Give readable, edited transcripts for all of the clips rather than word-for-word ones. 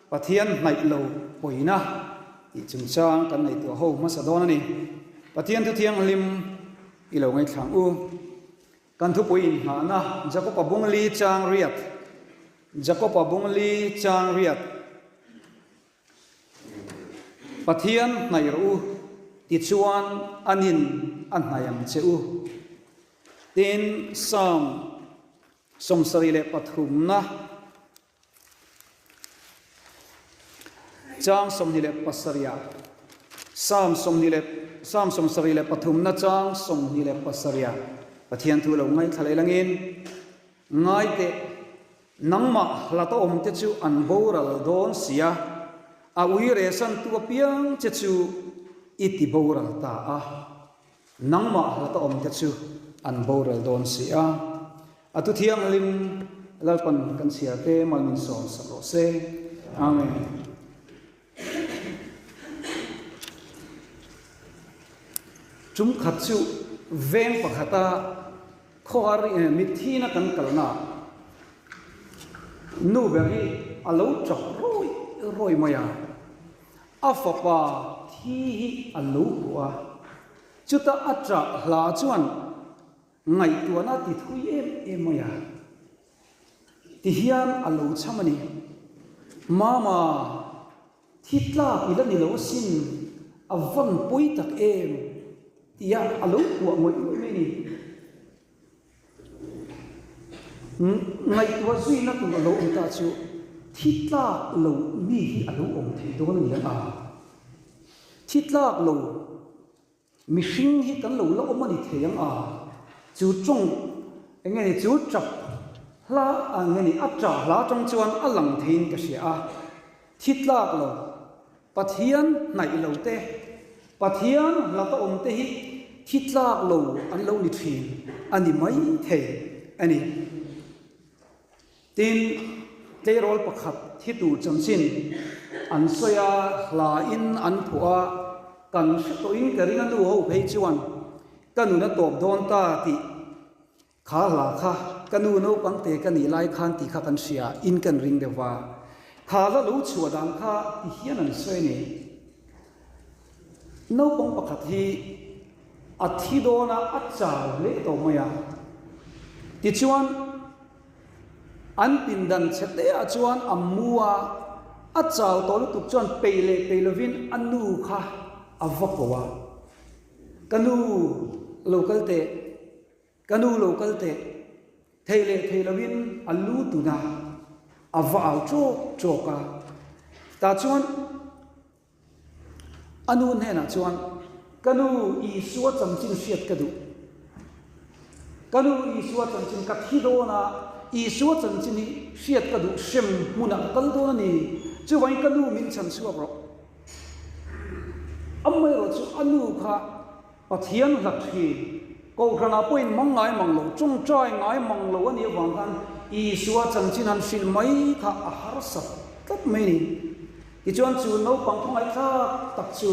Pathian hnaih lo pawina tih chungchang kan ngaihtuah ho hmasa dawn a ni. Pathian thu thianghlim i lo ngaithlang u. Kan thupui inngahna Jakoba bungli chang riat Jakoba bungli chang riat Pathian hnaih rawh u tichuan anin a hnaih ang che u. Tin, Psalm 73na Chang 27 ah Psalm sawmhnih leh Psalm sawmsarih leh pathumna chang 27 ah Pathian thu lo ngaithla leh langin, Ngai teh, nangmah hlata awmte chu an boral dawn si a, a ui rehsantu apiang che chu i ti boral ta a. Nangmah hlata awmte chu an boral dawn si a. A tu thianghlim Lalpan kan chhiar te mal min sawm sak rawh se. Amen. Tum khat chu veng pakhata khawhar mitthina kan kalna nu ber hi a lo tap rawi rawi mai a. A fapa thi hi a lo hmu a, chuta a ṭah hla chuan ngaihtuahna a ti thui em em mai a, ti hian a lo chham a ni. Mama, thi tlak i la ni lo asin, a van pawi tak em? tia a lo kuah ngawih ngawih mai a ni. Ngaihtuah zuina tur a lo awm ta chu thi tlak lo mi hi a lo awm thei dawn a ni ang a. Thi tlak lo mihring hi kan lo la awm a ni thei ang a. Chu tawng eng nge ni chu tap hla ang nge ni a tah hla atang chuan a lang theiin ka hria a. Thi tlak lo Pathian hnaih lo te, Pathian hlata awm te hi thi tlak lo an lo ni thin a ni mai thei a ni. Tin, tleirawl pakhat thi tur chanchin an sawi a, hla in an phuah a, kan hre tawhin ka ring a nu ho phei chuan ka nun a tawp dawn ta tih Kha hla kha ka nu naupang te ka nih lai khan tih kha kan hria in kan ring deuh va, kha hla lo chhuah dan kha ti hian an sawi a ni. Naupang pakhat hi a thi dawn a, a chau hle tawh mai a. Tichuan an pindan chhe te ah chuan a mu a, a chau tawh lutuk chuan peih leh peih lovin a nu kha a va ko a, Ka nu lo kal teh. Ka nu lo kal teh, thei leh thei loin a lu tun a, a va au ṭawk ṭawk a. Tah chuan a nu hnenah chuan, Ka nu, Isua chanchin hriat ka duh. Ka nu, Isua chanchin ka thi dawn a, Isua chanchin hi hriat ka duh, hrem hmunah ka kal dawn a ni. Chuvangin ka nu min chhan chhuak rawh. Amaherawhchu a nu kha Pathian hlat hi Kohhranah pawhin mang ngai mang lo, tawngtai ngai mang lo a nih avang khan Isua chanchin han hrilh mai kha a harsat tlat mai a ni. Tichuan chu naupang khawngaihthlak tak chu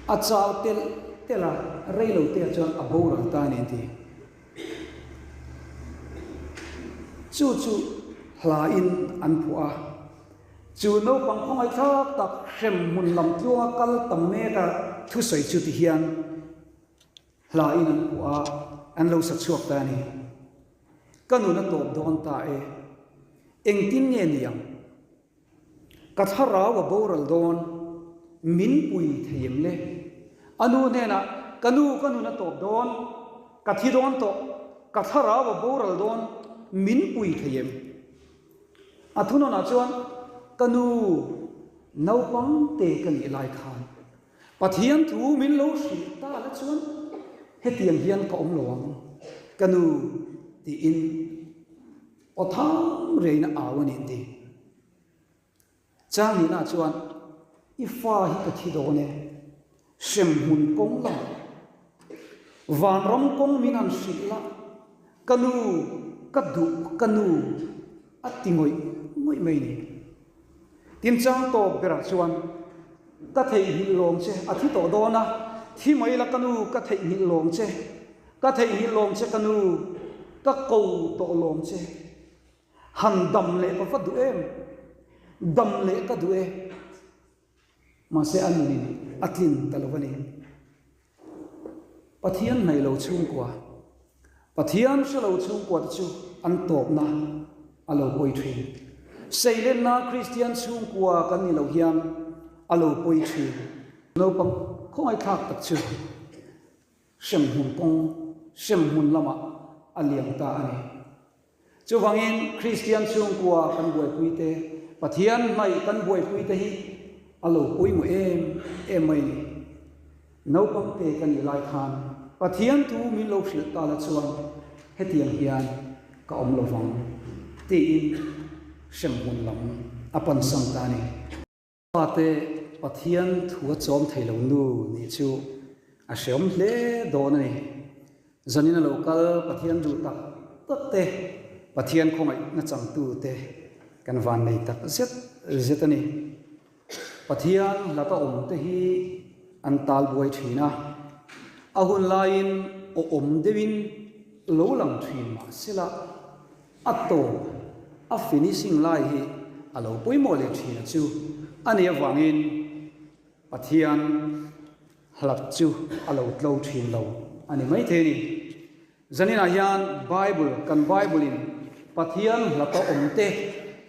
a chau telh telh a, rei lo te ah chuan a boral ta a ni an ti. Chu chu hlain an phuah a. Chu naupang khawngaihthlak tak hremhmun lam tluanga kal tam meka thusawi chu ti hian hla in an phuah a, an lo sa chhuak ta a ni. Ka nun a tawp dawn ta e, engtin nge ni ang? Ka thlarau a boral dawn, min pui thei em le? A nu hnenah, Ka nu, ka nun a tawp dawn, ka thi dawn tawh, ka thlarau a boral dawn, min pui thei em? A thunawnah chuan, Ka nu, naupang te ka nih lai khan Pathian thu min lo hrilh ta la chuan hetiang hian ka awm lo ang, ka nu, tiin aw tham reiin a au a ni an ti. Chang nihna chuan, I fa hi ka thi dawn e, hremhmun kawng lamah vanram kawng min han hrilh la, ka nu, ka duh, ka nu, a ti ngawih ngawih mai ni. Tin, chang tawp berah chuan, Ka theihnghilh lawng che, a thi tawh dawn a, thi mai la ka nu, ka theihnghilh lawng che, ka theihnghilh lawng che ka nu, ka ko tawh lawng che. Han dam leh ka va duh em? Dam leh ka duh e. Mahse a nunin a tlin ta lo a ni. Pathian hnaih lo chhungkua, Pathian hre lo chhungkua te chu an tawpna a lo pawi thin. Seilenna Kristian chhungkua kan ni lo hian a lo pawi thin. Naupang khawngaihthlak tak chu hremhmun kawng, hremhmun lamah a liam ta a ni. Chuvangin Kristian chhungkua kan buaipui te, Pathian hnaih kan buaipui te hi a lo pawimawh em em mai ni. Naupang te ka nih lai khan Pathian thu min lo hrilh ta la chuan hetiang hian ka awm lo vang tiin hremhmun lam a pansan ta a ni. Fate Pathian thu a chawm thei lo nu nih chu a hreawm hle dawn a ni. Zanin a lo kal Pathian duh tak tak te, Pathian khawngaihna changtu te kan van nei tak zet zet a ni. Pathian hlata awm te hi an tal buai thin a, a hun laiin awm deuhin lo lang thin mahsela, A tawp, a finishing lai hi a lo pawimawh leh thin a chu a nih avangin Pathian hlat chu a lo tlo thin lo a ni maithei a ni. Zaninah hian Bible, kan Bible in Pathian hlata awmte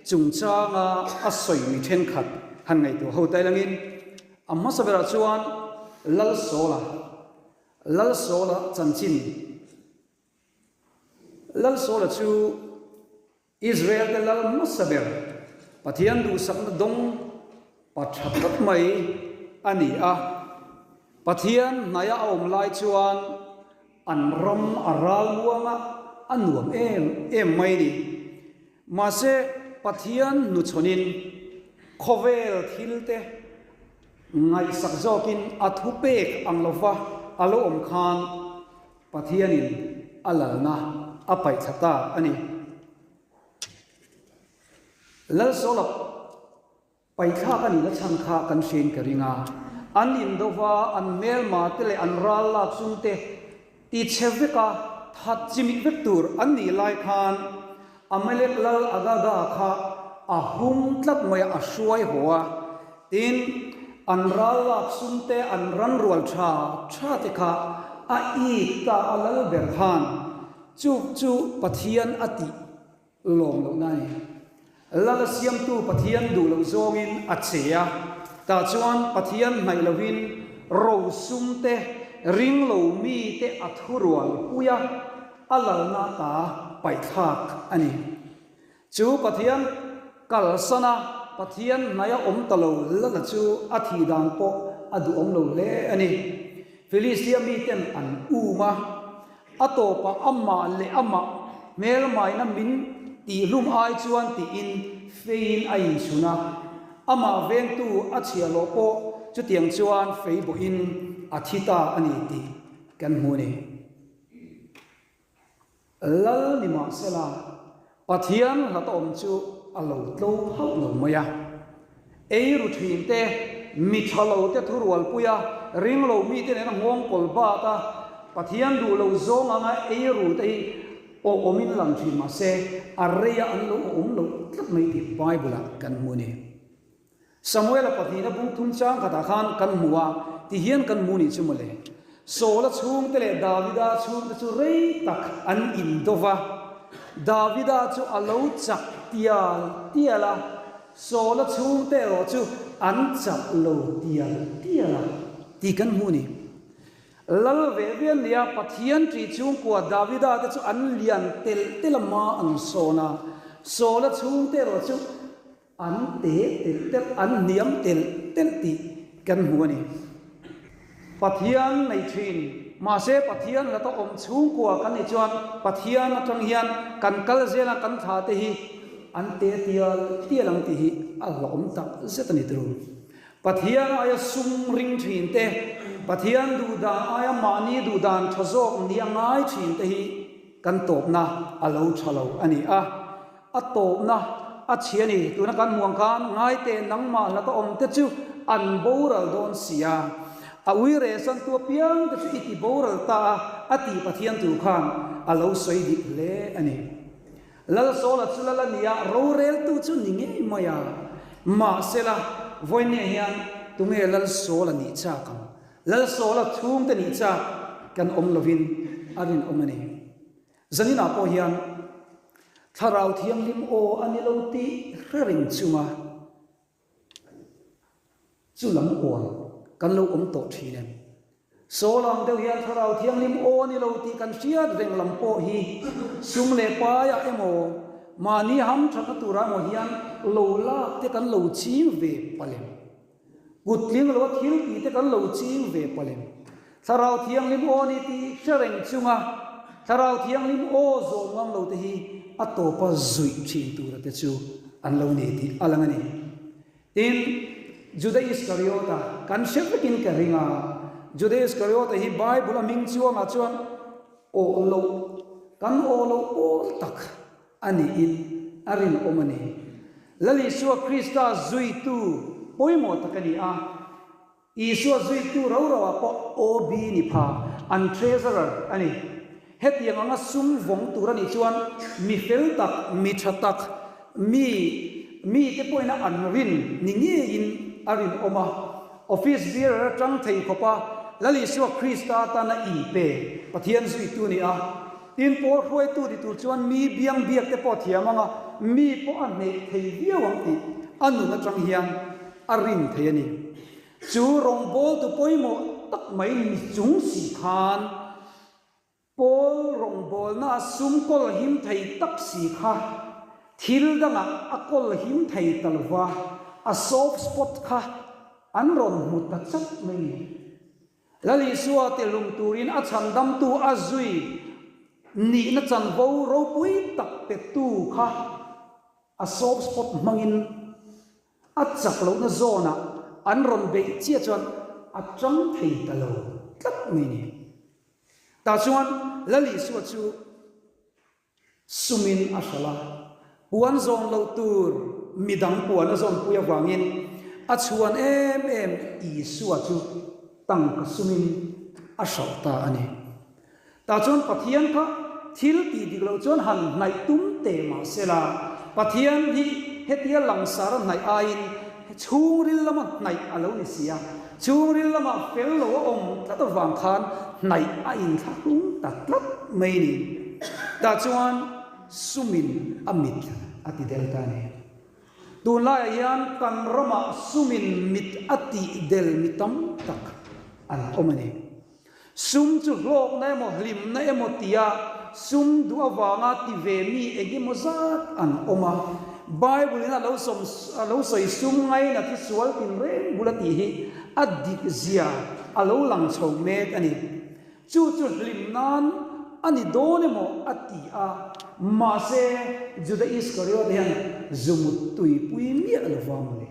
chungchanga a sawi mi thenkhat han ngaihtuah ho ta ilangin a hmasa berah chuan Lalsawla, Lalsawla chanchin, Lalsawla chu Israel-te lal hmasa ber, Pathian duhsakna dawng pa tha tak mai a ni a. Pathian hnaia a awm lai chuan an ram a ral muang a, a nuam em em mai a ni. Mahse, Pathian hnuchhawnin khawvel thilte ngaihsak zawkin a thupek ang lova a lo awm khan, Pathianin a lalna a paih thla ta a ni. Lalsawla paithlak a nihna chhan kha kan hriain ka ring a, an indova an hmelma te leh an ral lak chung te tichhe veka that chimih vek tur an nih lai khan Amalek lal Agaga kha a hum tlat mai a, a hruai haw a. Tin, an ral lak sum te, an ran rual tha tha te kha a it ta a lal ber khan chu chu Pathian a tih lawm lohna a ni. Lal a siamtu Pathian duh loh zawngin a che a, tah chuan Pathian hnaih lovin ro sum te, ring lo mi te a thurual pui a, a lalna ta paihthlak a ni. Chu Pathian kalsana Pathian hnaia awm ta lo lala chu a thih dan pawh a duhawm lo hle a ni. Filistia miten an um a, a tawpah amah leh amah hmelmaina min tihhlum ai chuan tiin feiin a inchhun a, amah vengtu a chhiahhlawh pawh chutiang chuan fei bawhin a thi ta a ni tih kan hmu a ni. Lal ni mahsela, Pathian hlata awm chu a lo tlo hauh lo mai a. Ei ru thin te, mi tha lo te thurualpui a, ring lo mite nena nghawng kawl bat a, Pathian duh lo zawng anga ei ru te hi aw awmin lang thin mahse, a reia an lo awm lo tlat mai tih Bible-ah kan hmu a ni. Samuela pahnihna bung thum chang khatah khan kan hmu a, ti hian kan hmu nih chu mawle. Saula chhungte leh Davida chhungte chu rei tak an indo va, Davida chu a lo chak tial tial a, Saula chhungte erawh chu an chak lo tial tial a, tih kan hmu ni. Lal ve ve an nia, Pathian ṭih chhungkua Davida te chu an lian telh telh a hma an sawn a, Saula chhungte erawh chu An te telh telh, an hniam telh telh tih kan hmu a ni. Pathian nei thin, mahse Pathian lata awm chhungkua kan nih chuan Pathian atang hian kan kal zela kan thla te hi an te tial tial ang tih hi a hlawhawm tak zet a ni turu. Pathian aia sum ring thin te, Pathian duhdan aia mahni duhdan tha zawk ni a ngai thin te hi kan tawpna a lo tha lo a ni a. A tawpna a chhi a ni. Tuna kan hmuh ang khan ngaite nangmah hlata awm te chu an boral dawn si a. A ui rehsantu apiang te chu i ti boral ta a, a tih Pathian tur khan a lo sawi dik hle a ni. Lalsawla chu lal a ni a, roreltu chu ni ngei mai a. Mahsela, vawiinniah hian tunge Lal Sawla nih chak ang? Lal Sawla chhungte nih chak kan awm lovin a rinawm a ni. Zaninah pawh hian Thlarau Thianghlim aw a ni lo tih hre reng chunga chu lam uar kan lo awm tawh thin em? Saw lang deuh hian Thlarau Thianghlim aw a ni lo tih kan hriat reng lam pawh hi sum leh paiah emaw mahni hamthatna turah emaw hian lo lak te kan lo ching ve palh em? Kut tling lo a thil tih te kan lo ching ve palh em? Thlarau Thianghlim aw ni tih hre reng chunga Thlarau Thianghlim aw zawm ngam lo te hi a tawpa zuih thin tura te chu an lo ni tih a lang a ni. Tin, Juda Iskariota kan hre vekin ka ring a, Juda Iskariota hi Bible a hming chuangah chuan awh loh, kan awh loh pawl tak a niin a rinawm a ni. Lal Isua Krista zuitu pawimawh tak a ni a, Isua zuitu ro roah pawh OB ni pha, an treasurer a ni. Hetiang anga sum vawng tur a nih chuan mi fel tak, mi tha tak, mi mite pawhin a an rin ni ngeiin a rinawm a. Office bearer atang thei khawpa Lal Isua Krista atana inpe Pathian zuitu a ni a. Tin, pawl hruaitu ti tur chuan mi biang biak te pawh thiam ang a, mi pawh a hneh thei viau ang tih a nun atang hian a rin thei a ni. Chu rawngbawltu pawimawh tak mai ni chung si khan pawl rawngbawlna a sum kawl him thei tak si kha thil dangah a kawl him thei ta lova, a soft spot kha an rawn hmu ta chat mai ni. Lal Isua tihlum turin a chhandamtu a zui nihna chanvo ropui tak petu kha a soft spot hmangin a chak lohna zawnah an rawn beih chiah chuan a tang thei ta lo tlat mai ni. Tah chuan Lal Isua chu Sumin a hralh a, puan zawn loh tur midang puan a zawnpui avangin a chhuan em em Isua chu tangka sumin a hralh ta a ni. Tah chuan Pathian kha thil tih dik loh chuan han hnaih tum teh mah sela, Pathian hi hetia langsar a hnaih aiin chhungril lama hnaih a lo ni si a, chhungril lamah fel lo a awm tlat avang khan hnaih a inthlahrung ta tlat mai ni. Tah chuan sumin a mit a ti del ta a ni. Tunlaiah hian kan ramah sumin mit a tih del mi tam tak an awm a ni. Sum chu hlawkna emaw hlimna emaw tia sum duh avanga ti ve mi engemaw zat an awm a. Bible-in a lo sawm a lo sawi sum ngaina thi sual tinreng bula tih hi a dik zia a lo lang chho mek a ni. Chu chu hlim nan a ni dawn emaw a ti a, mahse Juda Iskariot hian zumut tuipui miah lo va mawle.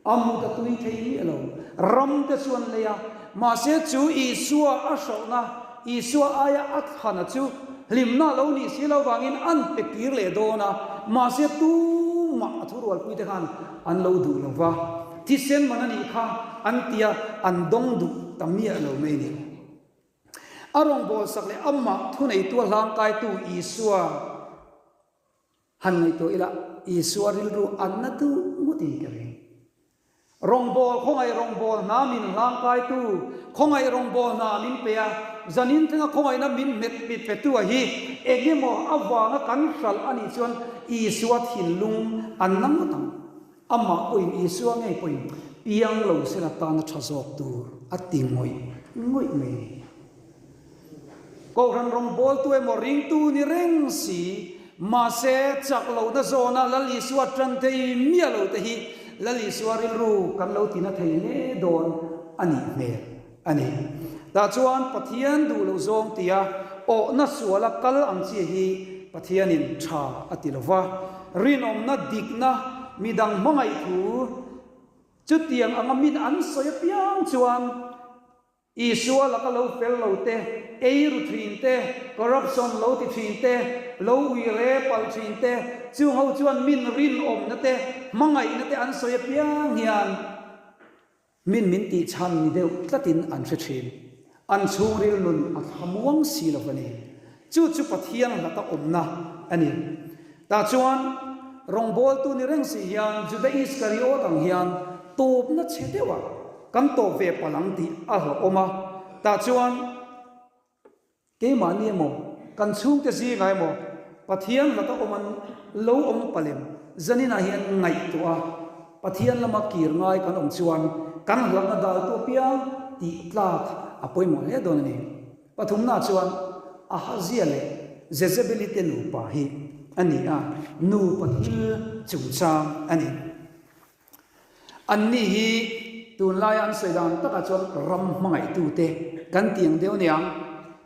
A mut a tui thei miah lo. Ram te chu an lei a, mahse chu Isua a hrauhna, Isua aia a thlana chu hlimna a lo nih si lo vangin an pe kir leh dawn a, mahse tumah a thurualpui te khan an lo duh lo va, thisen man a nih kha an ti a, an dawng duh ta miah lo mai a ni. A rawngbawlsak leh amah thuneitu a hlangkaitu Isua. Han ngaihtuah ila, Isua rilru an na duh ngawtin ka ring. Rawngbâwl, khawngaih rawngbâwl hna min hlangkaitu, khawngaih rawngbâwl hna min pe a, zanin thlenga khawngaihna min hmet mit petu a hi eng emaw avanga kan hralh a nih chuan Isua thinlung an na ngawt ang. Amah pawhin Isua ngei pawhin piang lo sela tana tha zawk tur a ti ngawih ngawih mai a ni. Kohhran rawngbawltu emaw ringtu ni reng si, mahse chak lohna zawna Lal Isua tan thei miah lo te hi Lal Isua rilru kan lo tina thei hle dawn a nih hmel a ni. Tah chuan Pathian duh loh zawng tia awhna suala kal ang chi hi Pathianin tha a ti lo va, rinawmna dikna midang hmangaih thu chutiang anga min an sawi apiang chuan Isua laka lo fel lo te, ei ru thin te, corruption lo ti thin te, lo ui re palh thin te, chung ho chuan min rinawmna te, hmangaihna te an sawi apiang hian min min tih chhan ni deuh tlatin an hre thin. An chhungril nun a thlamuang si lo a ni. Chu chu Pathian hlata awmna a ni. Tah chuan. rawngbawltu ni reng si hian Juda Iskariot ang hian tawpna chhe deuhah kan tawp ve palh ang tih a hlauhawm a. Tah chuan keimahni emaw, kan chhungte zingah emaw Pathian hlata awm an lo awm palem zaninah hian ngaihtuah a, Pathian lama kir ngai kan awm chuan kan hlauhna daltu apiang tih tlak a pawimawh hle dawn a ni. Pathumna chuan Ahazia leh Jezebeli te nupa hi a ni a, nupa thil chungchang a ni. Anni hi tunlaia an sawi dan takah chuan ram hmangaihtute kan ti ang deuh aniang,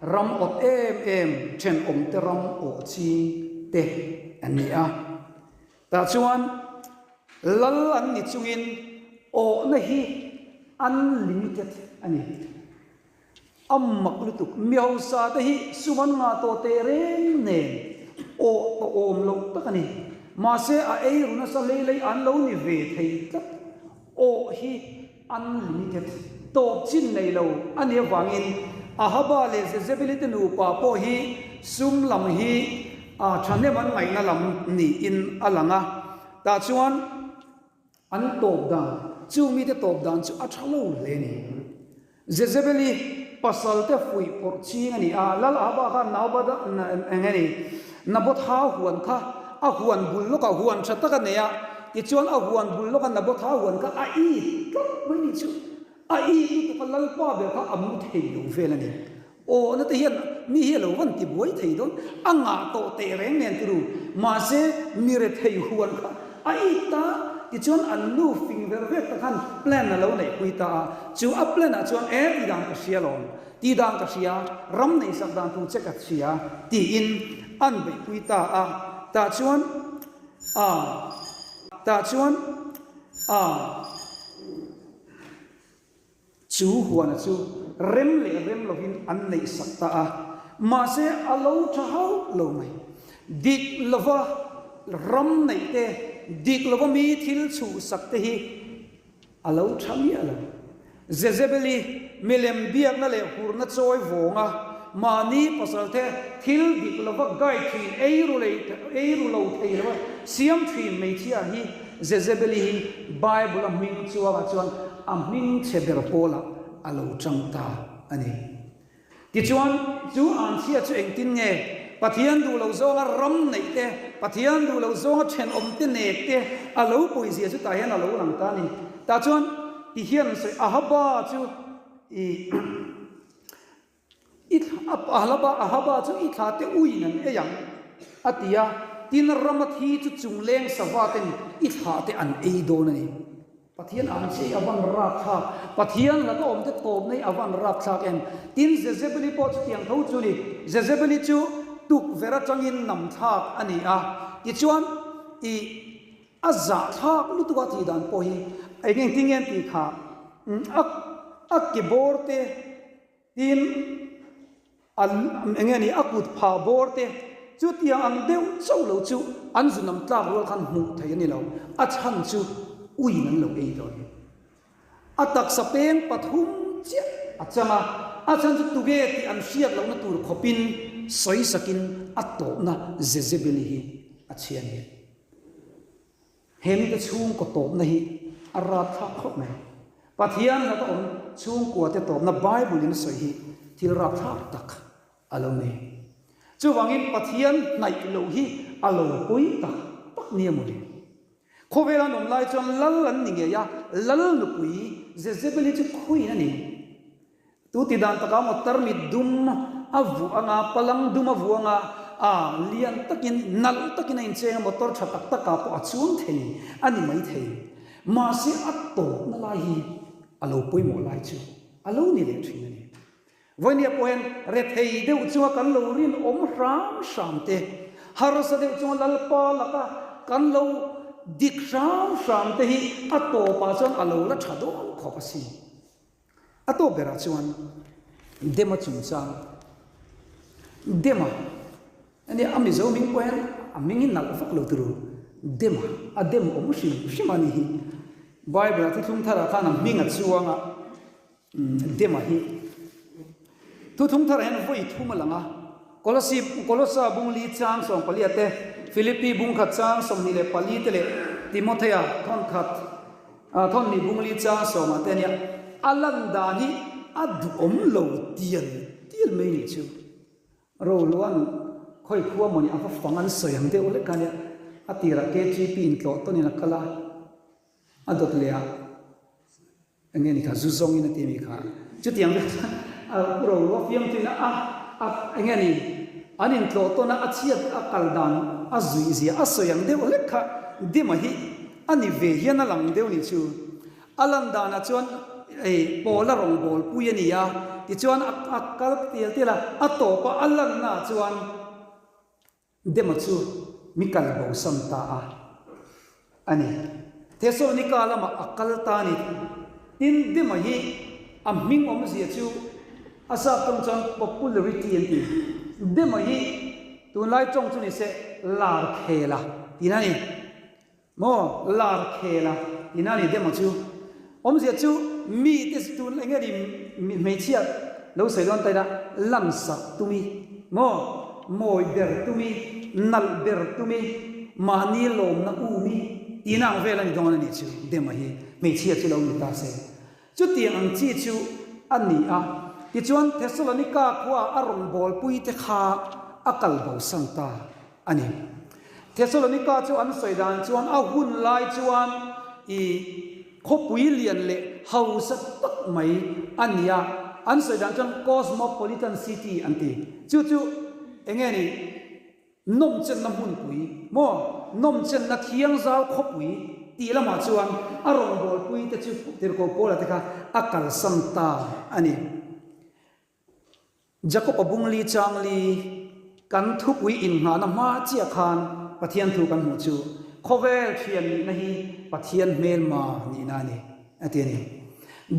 ram awt em em thenawmte ram awh ching te an ni a. Tah chuan lal an ni chungin awhna hi unlimited a ni. A mak lutuk. Mi hausa te hi sum an ngah tawh teh reng nen awh tawh awm loh tak a ni. Mahse a ei ru nasa hlei hlei an lo ni ve thei tlat. Awh hi unlimited, tawp chin nei lo a nih avangin Ahaba leh Jezebeli te nupa pawh hi sum lam hi thahnem an ngaihna lam niin a lang a. Tah chuan. An tawp dan, chu mite tawp dan chu a tha lo hle ni. Jezebeli pasalte fuih pawrh ching a ni a, Lal Ahaba khan Naubada eng nge ni, Nabotha huan kha a huan bul lawkah huan tha tak a nei a, tichuan a huan bul lawka Nabotha huan kha a it tlat mai ni chu. A it lutuk a Lalpa ber kha a mu thei lo vel a ni. Aw na te hian mi hi a lo van ti buai thei dawn, a ngah tawh teh reng nen turu, mahse mi rethei huan kha a it ta, tichuan an nu fing ver vek ta khan plan a lo neih pui ta a, chu a plan ah chuan e ti dan ka hria lawm, ti dan ka hria, ram neih sak dan tur che ka hria tiin an beih pui ta a, tah chuan a tah chuan a. Chu huana chu rem leh rem lovin an neih sak ta a, mahse a lo tha hauh lo mai. Dik lova ram neih te, dik lova mi thil chhuhsak te hi a lo tha miah lo. Jezebeli milem biakna leh hurna chawi vawnga mahni pasalte thil dik lova guide thin, ei ru lo thei lova siam thin hmeichhia hi Jezebeli hi Bible-a hming chuangah chuan a hming chhe ber pawlah a lo chang ta a ni. Tichuan, chu anchhia chu engtin nge Pathian duh lo zawnga ram neih te, Pathian duh lo zawnga thenawm te nek te a lo pawizia chu tah hian a lo lang ta a ni. Tah chuan ti hian an sawi, Ahaba chu i. I thla Ahlaba Ahaba chu i thla te uiin an ei ang, a ti a. Tin, rama thi chu chungleng sava ten i thla te an ei dawn a ni. Pathian ang che i a van rapthlak, Pathian laka awm te tawp na i a van rapthlak em? Tin, Jezebeli pawh chutiang tho chu ni. Jezebeli chu tukverh atangin nam thlak a ni a. Tichuan, i a zahthlak lutuk a tih dan pawh hi eng engtin nge an tih kha? A a ke bawr te. Tin, an eng nge ni, a kut phah bawr te chutiang ang deuh chauh lo chu an zunam tlak rual khan hmuh theih a ni lo, a chhan chu uiin an lo ei tawh a ni. A taksa peng pathum chiah a chang a, a chhan chu tuge tih an hriat lohna tur khawpin sawisakin a tawpna Jezebeli hi a chhia a ni. He mite chhungkaw tawpna hi a rapthlak khawp mai. Pathian laka awm chhungkuate tawpna Bible in a sawi hi thil rapthlak tak a lo ni. Chuvangin Pathian hnaih loh hi a lo pawi tak tak nia maw le. Khawvel an awm lai chuan lal an ni ngei a, lal nupui Jezebel hi chu khawiin a ni. Tu ti dan takah maw tarmit dum a vuah anga, palang dum a vuah anga, a lian takin, nalh takin a incheng a, motor tha tak takah pawh a chuang thei a ni maithei. Mahse a tawpna lai hi a lo pawimawh lai chu a lo ni leh thin a ni. Vawinia pawh hian rethei deuh chunga kan lo rinawm hram hram te, harsa deuh chunga Lalpa laka kan lo dik hram hram te hi a tawpah chuan a lo la tha dawn khawp asin. A tawp berah chuan Dema chungchang, Dema, ania a Mizo hming pawh hian a hming hi nalh vak lo turu, Dema, a dem awm hrim hrim a ni hi. Bible-ah thuthlung tharah khan a hming a chuang a, Dema hi. Thuthlung tharah hian vawi thum a lang a, Kolosip, Kolosa bung li chang 14 te, Philippi bung khat chang 24 te leh Timothea thawn khat thawn hnih bung li chang sawmah te a nia. A lan dan hi a duhawm lo tial tial mai nih chu. Roluan khawi khua mawni a va fang an sawi ang deuh lek a nia. A tirah KGP in tlawh tawnin a kal a, a dawt leh a. Eng nge ni kha zu zawngin a ti mi kha. Chutiang te chuan a ro a fiam thin a, a eng nge ni an intlawh tawn a, a chhiat a kal dan a zuih zia a sawi ang deuh hlek kha Dima hi a ni ve hian a lang deuh nih chu. A lan danah chuan ei Pawla rawngbawlpui a ni a, tichuan a kal tial tial a, a tawpa a lannaah chuan Dema chu mi kal bosan ta a a ni. Thesalonika lamah a kal ta a ni. Tin, Dema hi a hming awmzia chu a sap tawng chuan popularity an ti. Dema hi tunlai tawng chu ni se lar khel a tihna a ni. Maw lar khel a ina a ni deuh ang chu. Awmzia chu mite tun eng nge ni hmeichhia lo sawi dawn ta ila lansak tumi maw mawi ber tumi nalh ber tumi mahni lawmna umi tihna ang vel a ni dawn a nih chu dema hi hmeichhia chu lo ni ta se. Chutiang ang chi chu a ni a, tichuan Thessalonika khua a rawngbawlpui te kha a kal bosan ta a ni. Thessalonika chu an sawi dan chuan a hun lai chuan i khawpui lian leh hausa tak mai a ni a, an sawi dan chuan cosmopolitan city an ti. Chu chu eng nge ni? Nawmchenna hmunpui maw? Nawmchenna thiangzau khawpui tih lamah chuan a rawngbawlpui te chu Tirhkoh Paula te kha a kalsan ta a ni. Jakob-a bungli changli kan thupui innghahna hma chiah khan Pathian thu kan hmuh chu khawvel thian nihna hi Pathian hmelma nihna a ni. A ti a ni.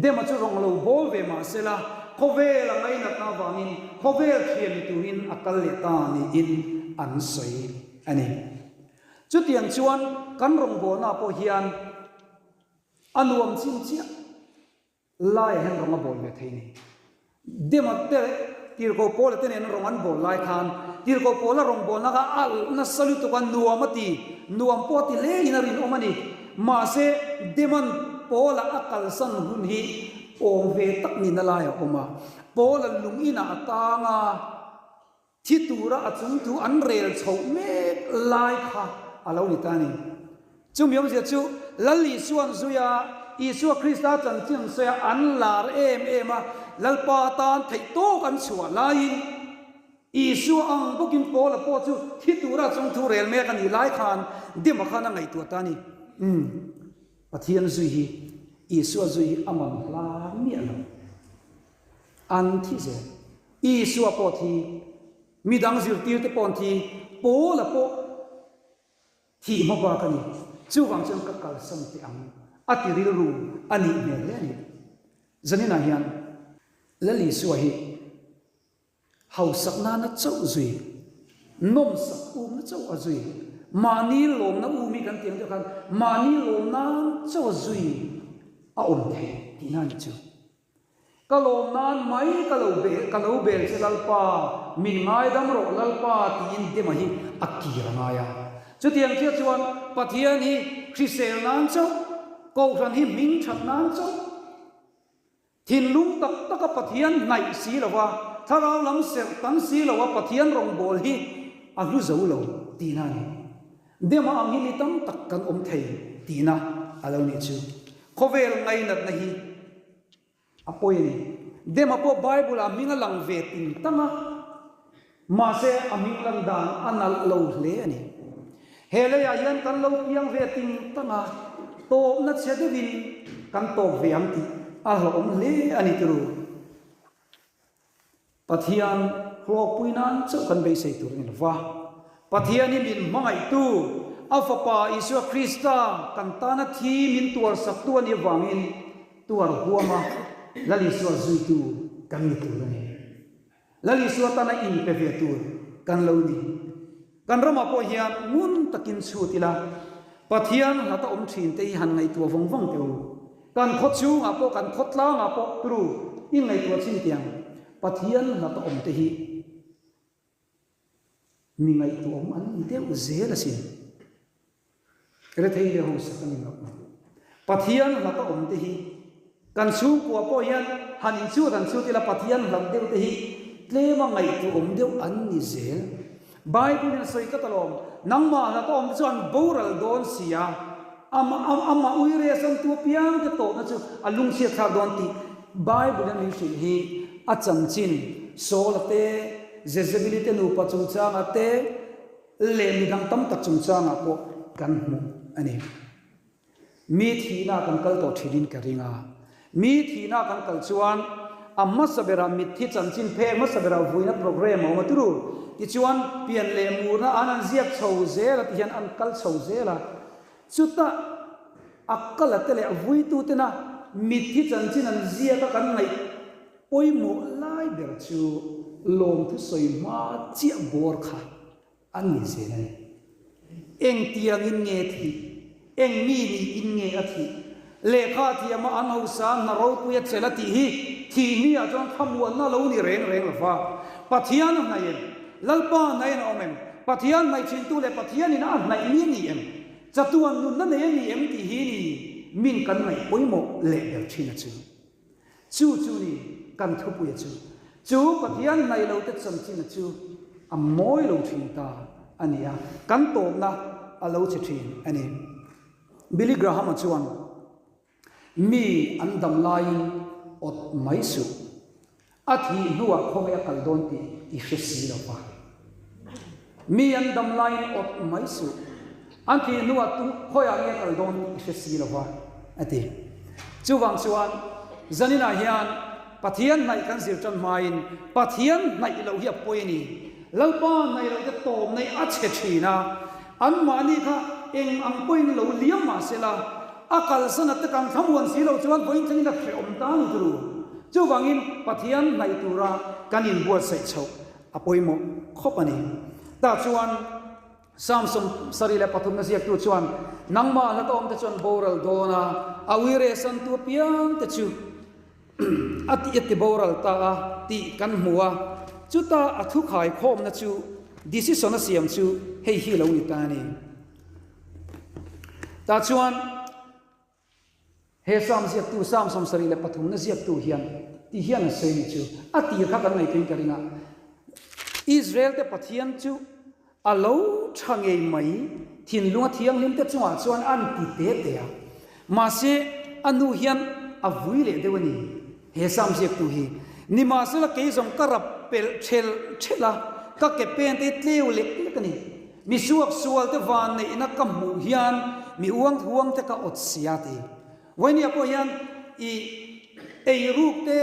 Dema chu rawng lo bawl ve mah se la, khawvel a ngainatna avangin khawvel thian ni turin a kal leh ta niin an sawi a ni. Chutiang chuan kan rawngbawlnaah pawh hian a nuam chin chiah laiah hian rawng a bawl ve thei a ni. Dema te Tirhkoh Paula te nen rawng an bawl lai khan Tirhkoh Paula rawngbawlna kha a alh nasa lutuk a, nuam a ti, nuam pawh a ti hle in a rinawm a ni. Mahse, Deman Paula a kalsan hun hi awm ve tak nihna lai a awm a, Paula lung inah a tang a, Thi tura a chung thu an rel chhoh mek lai kha a lo ni ta a ni. Chumi awmzia chu Lal Isua'n zui a, Isua Krista chanchin an sawi a, an lar em em a, Lalpa atan theih tawk an chhuah laiin Isua ang bawkin Paula pawh chu thi tura a chung thu rel mek a nih lai khan Dema khan a ngaihtuah ta a ni. Umm, Pathian zui hi, Isua zui hi a man hla miah lo. An thi zel. Isua pawh thi, midang zirtirte pawh an thi, Paula pawh thih hma bak a ni. Chuvang chuan ka kalsan teh ang a ti rilru a nih hmel hle a ni. Zaninah hian Lal Isua hi hausak nana chauh zui, nawmsak umna chauh a zui, mahni lawmna um hi kan tih ang deuh khan mahni lawm nan chauh a zui a awm thei tihna a ni chu. Ka lawm nan mai ka lo bel ka lo bel che Lalpa, min ngaidam rawh Lalpa tiin Dema hi a kir a ngai a. Chutiang chiah chuan Pathian hi hrisel nan chauh, Kohhran hi hming that nan chauh, thinlung tak taka Pathian hnaih si lova, thlarau lam serh tam si lova Pathian rawngbâwl hi a hlu zo lo tihna a ni. Dema ang hi mi tam tak kan awm thei tihna a lo nih chu. Khawvel ngainatna hi a pawi a ni. Dema pawh Bible-ah hming a lang ve ting tang a, mahse a hming lan dan a nalh lo hle a ni. He leiah hian kan lo piang ve ting tang a, tawpna chhe deuhin kan tawp ve ang tih a hlauhawm hle a ni turu. Pathian hlawkpui nan chauh kan beisei tur a ni lo va. Pathian hi min hmangaihtu, a Fapa Isua Krista kan tana thi min tuarsaktu a nih avangin tuar huama Lal Isua zuitu kan ni tur a ni. Lal Isua tana inpe ve tur kan lo ni. Kan ramah pawh hian ngun takin chhut ila, Pathian hlata awm thin te hi han ngaihtuah vawng vawng teh u. Kan khaw chhungah pawh, kan khaw tlangah pawh turu i ngaihtuah chin tiang Pathian hlata awm te hi. Mi ngaihtuahawm an ni deuh zel asin. Rethei leh hausak a ni lo. Pathian hlata awm te hi kan chhungkua pawh hian han inchhut han chhut ila Pathian hlat deuh te hi tlema ngaihtuahawm deuh an ni zel. Bible in a sawi tlat alawm, nangmah hlata awm te chu an boral dawn si a, amah uire santu apiang te tawhna chu a lungchhiat thlak dawn tih Bible in min hrilh hi a chanchin Saul-a te, Jezebel-i te nupa chungchangah te, leh midang tam tak chungchangah pawh kan hmu a ni. Mi thihna kan kal tawh thinin ka ring a. Mi thihna kan kal chuan a hmasa berah mitthi chanchin phek hmasa berah vuina programme a awm a turu. Tichuan pian leh murna an an ziak chho zel a tihian an kal chho zel a. Chutah a kal a te leh a vuitutena mitthi chanchin an ziak a kan ngaih Pawimawh lai ber chu lawmthu sawi hma chiah bawr kha a ni zel a ni. Engtiangin nge thih? Eng mi niin nge a thih? Lehkha thiama an hausa hna ropui a chelh a tih hi thih hniah chuan thlamuanna lo ni reng reng lo va. Pathian a hnaih em? Lalpa a hnaih in a awm em? Pathian hnaih thintu leh Pathianin a hnaih mi a ni em? Chatuan nunna nei a ni em tih hi ni min kan ngaih pawimawh leh ber thin a chu. Chu chu ni kan thupuia chu. Chu Pathian hnaih lo te chanchin chu a mawi lo thin ta a ni a, kan tawpna a lo che thin a ni. Billy Graham-a chuan, Mi an dam laiin awt mai suh. A thih hnuah khawngaih a kal dawn tih i hre si lo va. Mi an dam laiin awt mai suh. An thih hnuah tu khawiah nge a kal dawn tih i hre si lo va, a ti. Chuvang chuan zaninah hian Pathian hnaih kan zir tan hmain Pathian hnaih loh hi a pawi a ni. Lalpa hnaih loh te tawm nei a chhe thin a, anmahni kha eng ang pawhin lo liam mah se la, A kalsan a te kan thlamuan si lo chuan vawiin thlengin a hrehawm ta ni turu. Chuvangin Pathian hnaih tura kan inbuatsaih chhoh a pawimawh khawp a ni. Tah chuan Psalm 73 na ziaktu chuan, Nangmah hla tawm te chuan boral dawn a, a uire santu apiang te chu a ti a ti boral ta a tih kan hmu a. Chuta a thu khaikhawmna chu decision a siam chu hei hi lo ni ta a ni. Tah chuan he Psalm ziaktu, Psalm 73 na ziaktu hian ti hian a sawi ni chu a tir kha kan ngaihtuahin ka ring a, Israel te Pathian chu a lo tha ngei mai, thinlunga thianghlim te chungah chuan an ti te te a, mahse a nu hian a vui leh deuh a ni. He Psalm ziaktu hi nimahsela kei zawng ka rap pelh thelh thelh a, ka ke pen te tleu lek lek a ni. Mi suak sual te van neihna ka hmuh hian mi uang huang te ka awt sia ti. Vawini ah pawh hian i eiruk te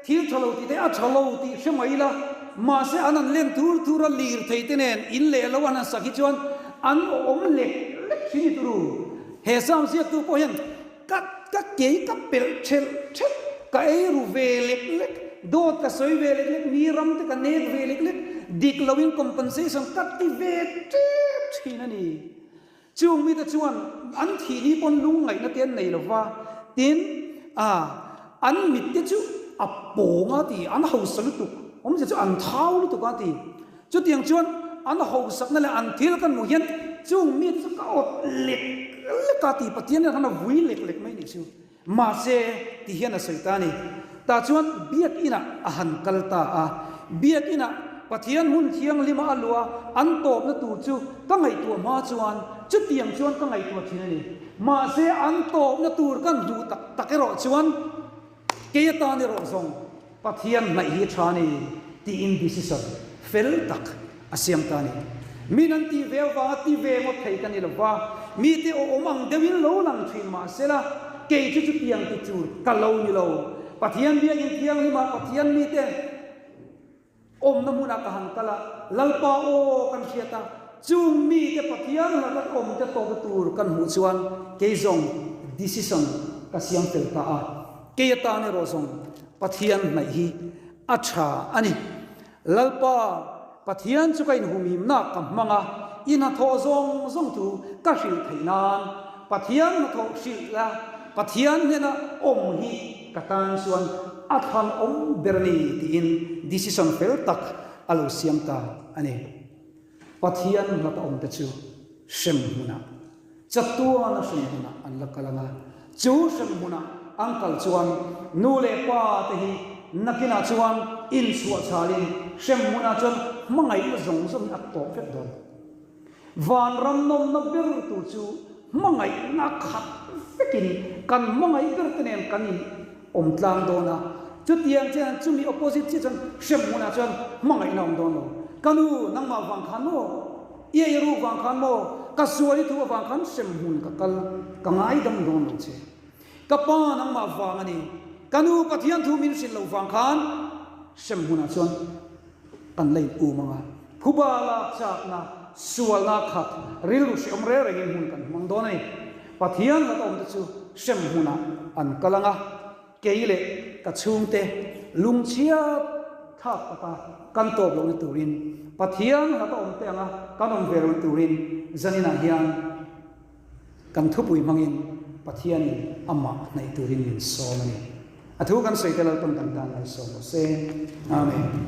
thil tha lo tih te a tha lo tih hre mai la, mahse an han len thur thur a lir thei te nen in leh lo an han sak hi chuan an awm lek lek thin i turu. He Psalm ziaktu pawh hian Ka ka kei ka pelh thelh thelh, ka ei ru ve lek lek, dawt ka sawi ve lek lek, mi ram te ka nek ve lek lek, dik loin compensation ka ti ve tep thin a ni. Chung mite chuan an thih ni pawn lungngaihna te an nei lo va, tin a an mit te chu a pawng a ti, an hausa lutuk, awmzia chu an thau lutuk a ti. Chutiang chuan an hausakna leh an thil kan hmuh hian chung mite chu ka awt lek lek a tih Pathian hian khan a vui lek lek mai nih chu. Mahse, ti hian a sawi ta a ni. Tah chuan biakinah a han kal ta a. Biakinah Pathian hmun thianghlima a luh a, an tawpna tur chu ka ngaihtuah hma chuan chutiang chuan ka ngaihtuah thin a ni. Mahse, an tawpna tur kan hmuh tak tak erawh chuan kei atan erawh zawng Pathian hnaih hi tha ni tiin decision fel tak a siam ta a ni. Min an tih ve avanga ti ve ngawt thei ka ni lo va, mite awm ang deuhin lo lang thin mah sela, kei chu chutiang ti tur ka lo ni lo. Pathian biakinn thianghlimah Pathian mite Awmna hmunah ka han kal a, Lalpa aw kan hriat a, chung mite Pathian laka awm te tawpna tur kan hmuh chuan kei zawng decision ka siam fel ta a, kei atan erawh zawng Pathian hnaih hi a tha a ni. Lalpa Pathian chu ka inhumhimna ka hmang a, i hnathawh zawng zawng chu ka hrilh theih nan Pathian hnathawh hrilh la, Pathian hnena awm hi ka tan chuan a thlan awm ber a ni tiin decision fel tak a lo siam ta a ni. Pathian hlata awmte chu hremhmunah, chatuana hremhmunah an la kal ang a. Chu hremhmunah an kal chuan nu leh pa te hi nakinah chuan inchhuah chhalin hremhmunah chuan hmangaihna zawng zawng hi a tawp vek dawn. Vanram nawmna ber tur chu hmangaihna khat vekin kan hmangaih ber te nen kan in awm tlang dawn a, chutiang chian chumi opposite chiah chuan hrem hmunah chuan hmangaihna awm dawn lo. Ka nu, nangmah vang khan maw? I ei ruk vang khan maw? Ka sual i thu avang khan hrem hmun ka kal, ka ngaidam dawn lo che. Ka pa, nangmah vang a ni. Ka nu, Pathian thu min hrilh loh vang khan hrem hmunah chuan Kan la in um ang a, phuba lak chakna, sualna khat, rilru hrehawm reng rengin hmun kan hmang dawn a ni. Pathian hlata awmte chu hrem hmunah an kal ang a, kei leh ka chhungte lungchhiat thlak taka kan tawp lohna turin, Pathian hlata awmte anga kan awm ve lohna turin zaninah hian Kan thupui hmangin Pathianin amah hnaih turin min sawm a ni. A thu kan sawi te Lalpan kan tan malsawm rawh se. Amen.